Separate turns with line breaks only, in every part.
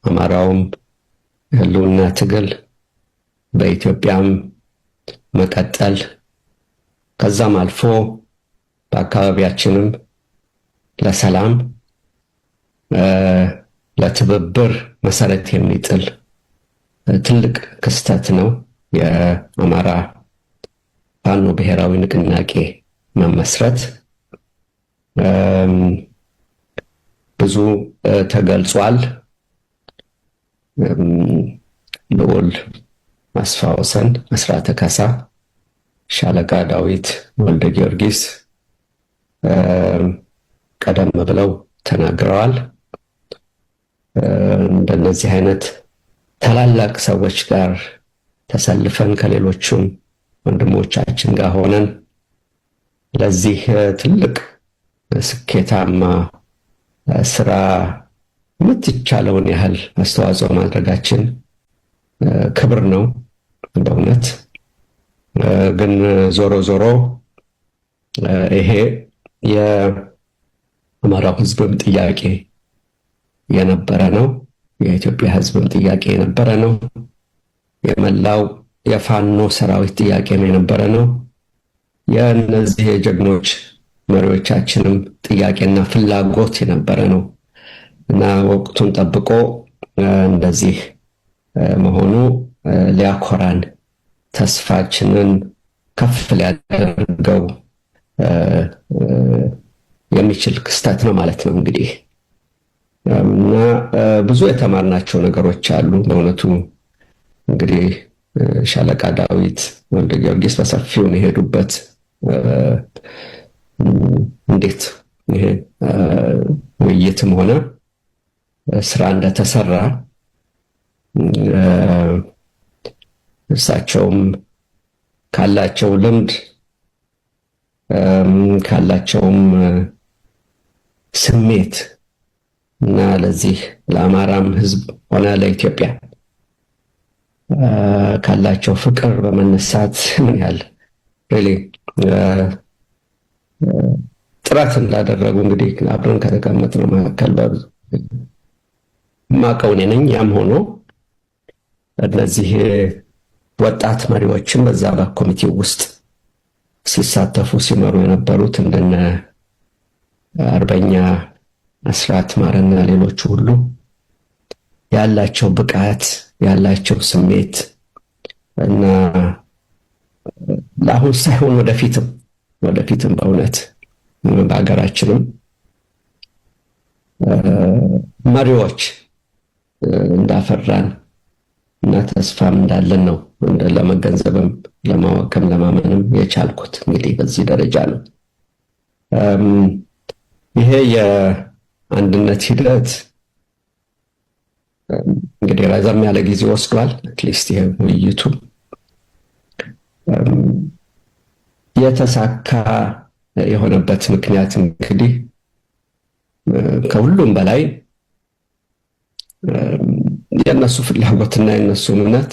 ለአማራውም ህልውና ትግል በኢትዮጵያም መቀጠል ከዛም አልፎ በአካባቢያችንም ለሰላም ለትብብር መሰረት የሚጥል ትልቅ ክስተት ነው። የአማራ ፋኖ ብሔራዊ ንቅናቄ መመስረት ብዙ ተገልጿል። ልዑል አስፋወሰን አስራተ ካሳ፣ ሻለቃ ዳዊት ወልደ ጊዮርጊስ ቀደም ብለው ተናግረዋል። እንደነዚህ አይነት ታላላቅ ሰዎች ጋር ተሰልፈን ከሌሎቹም ወንድሞቻችን ጋር ሆነን ለዚህ ትልቅ ስኬታማ ስራ የምትቻለውን ያህል አስተዋጽኦ ማድረጋችን ክብር ነው በእውነት። ግን ዞሮ ዞሮ ይሄ የአማራው ሕዝብም ጥያቄ የነበረ ነው። የኢትዮጵያ ሕዝብም ጥያቄ የነበረ ነው። የመላው የፋኖ ሰራዊት ጥያቄም የነበረ ነው። የእነዚህ የጀግኖች መሪዎቻችንም ጥያቄና ፍላጎት የነበረ ነው እና ወቅቱን ጠብቆ እንደዚህ መሆኑ ሊያኮራን፣ ተስፋችንን ከፍ ሊያደርገው የሚችል ክስተት ነው ማለት ነው እንግዲህ። እና ብዙ የተማርናቸው ነገሮች አሉ። በእውነቱ እንግዲህ ሻለቃ ዳዊት ወልደ ጊዮርጊስ በሰፊው ነው የሄዱበት። እንዴት ይሄ ውይይትም ሆነ ስራ እንደተሰራ፣ እሳቸውም ካላቸው ልምድ፣ ካላቸውም ስሜት እና ለዚህ ለአማራም ሕዝብ ሆነ ለኢትዮጵያ ካላቸው ፍቅር በመነሳት ምን ያህል really ጥረት እንዳደረጉ እንግዲህ አብረን ከተቀመጥነው መካከል የማውቀው እኔ ነኝ። ያም ሆኖ እነዚህ ወጣት መሪዎችም በዛ በኮሚቴው ውስጥ ሲሳተፉ፣ ሲመሩ የነበሩት እንደነ አርበኛ አስራት ማረና ሌሎቹ ሁሉ ያላቸው ብቃት፣ ያላቸው ስሜት እና ለአሁን ሳይሆን ወደፊትም ወደፊትም በእውነት በሀገራችንም መሪዎች እንዳፈራን እና ተስፋም እንዳለን ነው ለመገንዘብም ለማወቅም ለማመንም የቻልኩት። እንግዲህ በዚህ ደረጃ ነው። ይሄ የአንድነት ሂደት እንግዲህ ረዘም ያለ ጊዜ ወስዷል። At least ይሄ ውይይቱ የተሳካ የሆነበት ምክንያት እንግዲህ ከሁሉም በላይ የእነሱ ፍላጎትና የእነሱ እምነት፣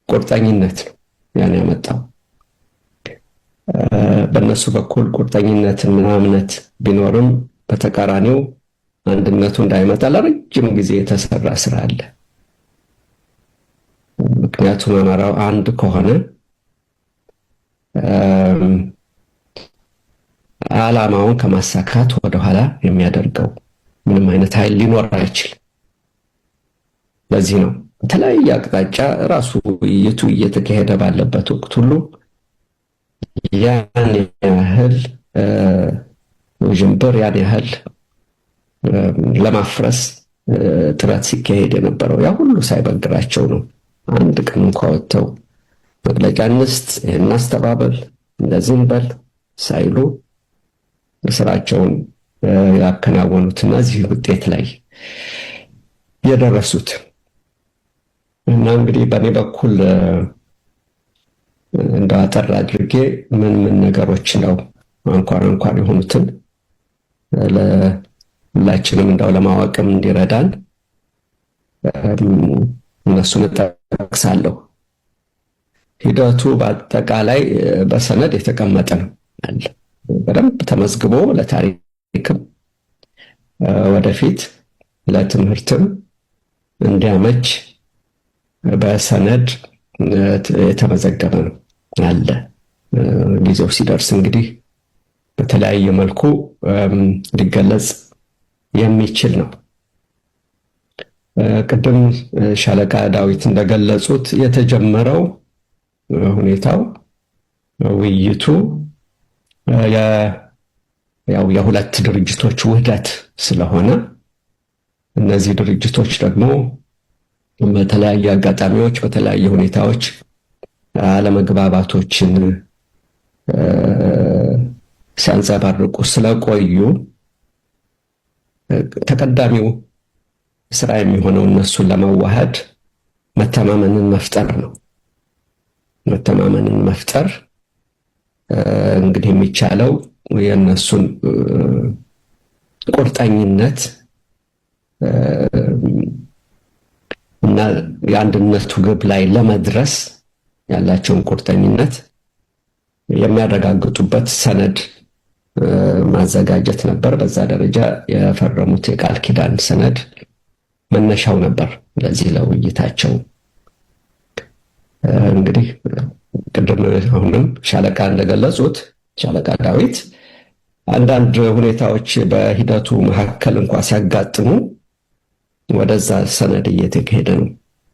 ቁርጠኝነት ነው ያን ያመጣው። በእነሱ በኩል ቁርጠኝነትና እምነት ቢኖርም በተቃራኒው አንድነቱ እንዳይመጣ ለረጅም ጊዜ የተሰራ ስራ አለ። ምክንያቱም አማራው አንድ ከሆነ ዓላማውን ከማሳካት ወደኋላ የሚያደርገው ምንም አይነት ኃይል ሊኖር አይችልም። ለዚህ ነው በተለያየ አቅጣጫ ራሱ ውይይቱ እየተካሄደ ባለበት ወቅት ሁሉ ያን ያህል ውዥንብር፣ ያን ያህል ለማፍረስ ጥረት ሲካሄድ የነበረው። ያ ሁሉ ሳይበግራቸው ነው አንድ ቀን እንኳ ወጥተው መግለጫ እንስጥ፣ ይህን እናስተባበል፣ እንደዚህ እንበል ሳይሉ ስራቸውን ያከናወኑትና እዚህ ውጤት ላይ የደረሱት። እና እንግዲህ በእኔ በኩል እንደው አጠር አድርጌ ምን ምን ነገሮች ነው አንኳር አንኳር የሆኑትን ለሁላችንም እንደው ለማወቅም እንዲረዳን እነሱን እጠቅሳለሁ። ሂደቱ በአጠቃላይ በሰነድ የተቀመጠ ነው አለ፣ በደንብ ተመዝግቦ ለታሪክም ወደፊት ለትምህርትም እንዲያመች በሰነድ የተመዘገበ ነው አለ። ጊዜው ሲደርስ እንግዲህ በተለያየ መልኩ ሊገለጽ የሚችል ነው። ቅድም ሻለቃ ዳዊት እንደገለጹት የተጀመረው ሁኔታው ውይይቱ ያው የሁለት ድርጅቶች ውህደት ስለሆነ እነዚህ ድርጅቶች ደግሞ በተለያዩ አጋጣሚዎች በተለያዩ ሁኔታዎች አለመግባባቶችን ሲያንጸባርቁ ስለቆዩ ተቀዳሚው ስራ የሚሆነው እነሱን ለማዋሃድ መተማመንን መፍጠር ነው። መተማመንን መፍጠር እንግዲህ የሚቻለው የእነሱን ቁርጠኝነት እና የአንድነቱ ግብ ላይ ለመድረስ ያላቸውን ቁርጠኝነት የሚያረጋግጡበት ሰነድ ማዘጋጀት ነበር። በዛ ደረጃ የፈረሙት የቃል ኪዳን ሰነድ መነሻው ነበር ለዚህ ለውይይታቸው። እንግዲህ ቅድም አሁንም ሻለቃ እንደገለጹት ሻለቃ ዳዊት አንዳንድ ሁኔታዎች በሂደቱ መካከል እንኳ ሲያጋጥሙ ወደዛ ሰነድ እየተካሄደ ነው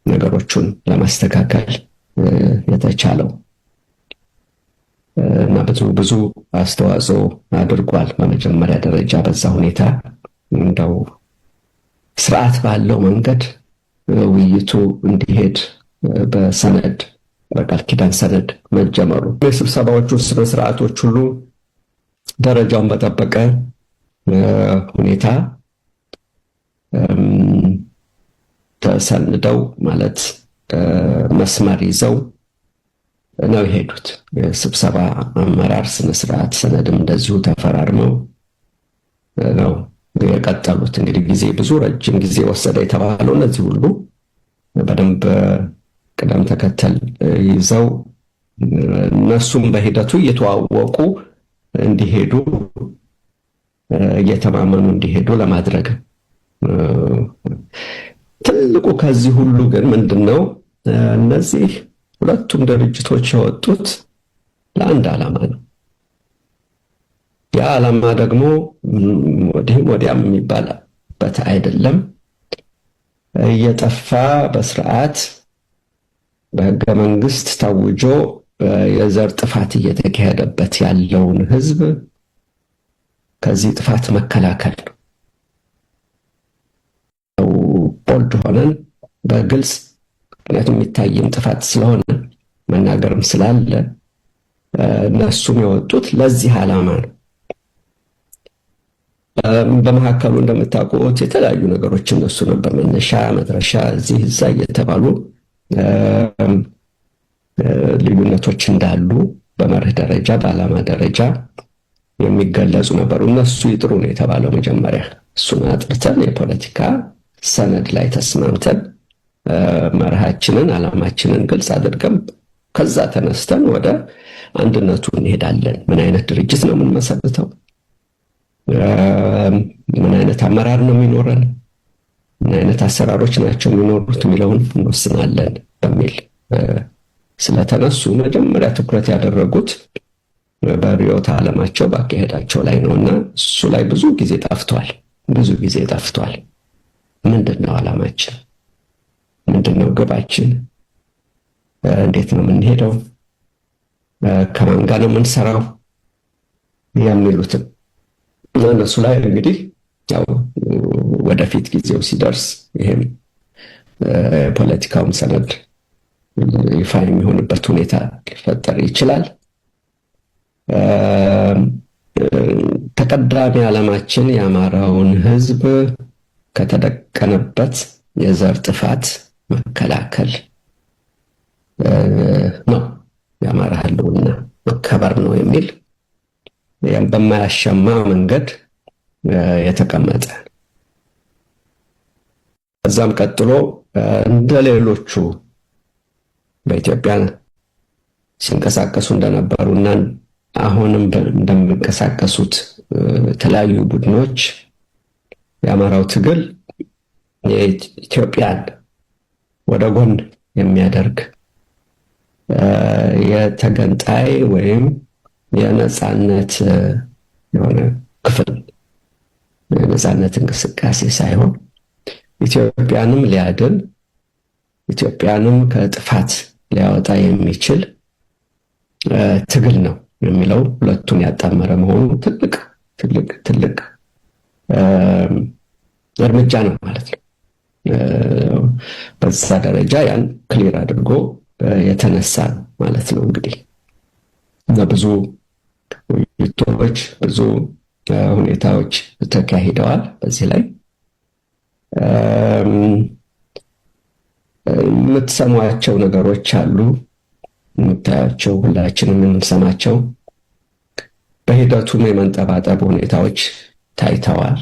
ነገሮቹን ለማስተካከል የተቻለው እና ብዙ ብዙ አስተዋጽኦ አድርጓል። በመጀመሪያ ደረጃ በዛ ሁኔታ እንደው ስርዓት ባለው መንገድ ውይይቱ እንዲሄድ በሰነድ በቃል ኪዳን ሰነድ መጀመሩ የስብሰባዎቹ ስነ ስርዓቶች ሁሉ ደረጃውን በጠበቀ ሁኔታ ተሰንደው ማለት መስመር ይዘው ነው የሄዱት። የስብሰባ አመራር ስነስርዓት ሰነድም እንደዚሁ ተፈራርመው ነው የቀጠሉት። እንግዲህ ጊዜ ብዙ ረጅም ጊዜ ወሰደ የተባለው እነዚህ ሁሉ በደንብ ቅደም ተከተል ይዘው እነሱም በሂደቱ እየተዋወቁ እንዲሄዱ እየተማመኑ እንዲሄዱ ለማድረግ። ትልቁ ከዚህ ሁሉ ግን ምንድን ነው? እነዚህ ሁለቱም ድርጅቶች የወጡት ለአንድ ዓላማ ነው። ያ ዓላማ ደግሞ ወዲህም ወዲያም የሚባልበት አይደለም። እየጠፋ በስርዓት በህገ መንግስት ታውጆ የዘር ጥፋት እየተካሄደበት ያለውን ህዝብ ከዚህ ጥፋት መከላከል ነው። ቦልድ ሆነን በግልጽ ምክንያቱም የሚታይም ጥፋት ስለሆነ መናገርም ስላለ እነሱም የወጡት ለዚህ ዓላማ ነው። በመካከሉ እንደምታውቁት የተለያዩ ነገሮች እነሱ ነበር መነሻ መድረሻ እዚህ እዛ እየተባሉ ልዩነቶች እንዳሉ በመርህ ደረጃ በዓላማ ደረጃ የሚገለጹ ነበሩ። እነሱ ይጥሩ ነው የተባለው መጀመሪያ። እሱን አጥርተን የፖለቲካ ሰነድ ላይ ተስማምተን መርሃችንን ዓላማችንን ግልጽ አድርገን ከዛ ተነስተን ወደ አንድነቱ እንሄዳለን። ምን አይነት ድርጅት ነው የምንመሰርተው? ምን አይነት አመራር ነው የሚኖረን? ምን አይነት አሰራሮች ናቸው የሚኖሩት የሚለውን እንወስናለን በሚል ስለተነሱ መጀመሪያ ትኩረት ያደረጉት በርዕዮተ ዓለማቸው በአካሄዳቸው ላይ ነው እና እሱ ላይ ብዙ ጊዜ ጠፍቷል። ብዙ ጊዜ ጠፍቷል። ምንድን ነው ዓላማችን? ምንድን ነው ግባችን? እንዴት ነው የምንሄደው? ከማን ጋር ነው የምንሰራው? የሚሉትም እነሱ ላይ እንግዲህ ያው ወደፊት ጊዜው ሲደርስ ይሄም የፖለቲካውም ሰነድ ይፋ የሚሆንበት ሁኔታ ሊፈጠር ይችላል። ተቀዳሚ ዓላማችን የአማራውን ሕዝብ ከተደቀነበት የዘር ጥፋት መከላከል ነው፣ የአማራ ሕልውና መከበር ነው የሚል በማያሻማ መንገድ የተቀመጠ። ከዛም ቀጥሎ እንደ ሌሎቹ በኢትዮጵያ ሲንቀሳቀሱ እንደነበሩ እና አሁንም እንደሚንቀሳቀሱት የተለያዩ ቡድኖች የአማራው ትግል የኢትዮጵያን ወደ ጎን የሚያደርግ የተገንጣይ ወይም የነፃነት የሆነ ክፍል፣ የነፃነት እንቅስቃሴ ሳይሆን ኢትዮጵያንም ሊያድን፣ ኢትዮጵያንም ከጥፋት ሊያወጣ የሚችል ትግል ነው የሚለው ሁለቱን ያጣመረ መሆኑ ትልቅ ትልቅ ትልቅ እርምጃ ነው ማለት ነው። በዛ ደረጃ ያን clear አድርጎ የተነሳ ነው ማለት ነው። እንግዲህ እና ብዙ ውይይቶች፣ ብዙ ሁኔታዎች ተካሂደዋል። በዚህ ላይ የምትሰሟቸው ነገሮች አሉ፣ የምታያቸው፣ ሁላችንም የምንሰማቸው፣ በሂደቱም የመንጠባጠብ ሁኔታዎች ታይተዋል።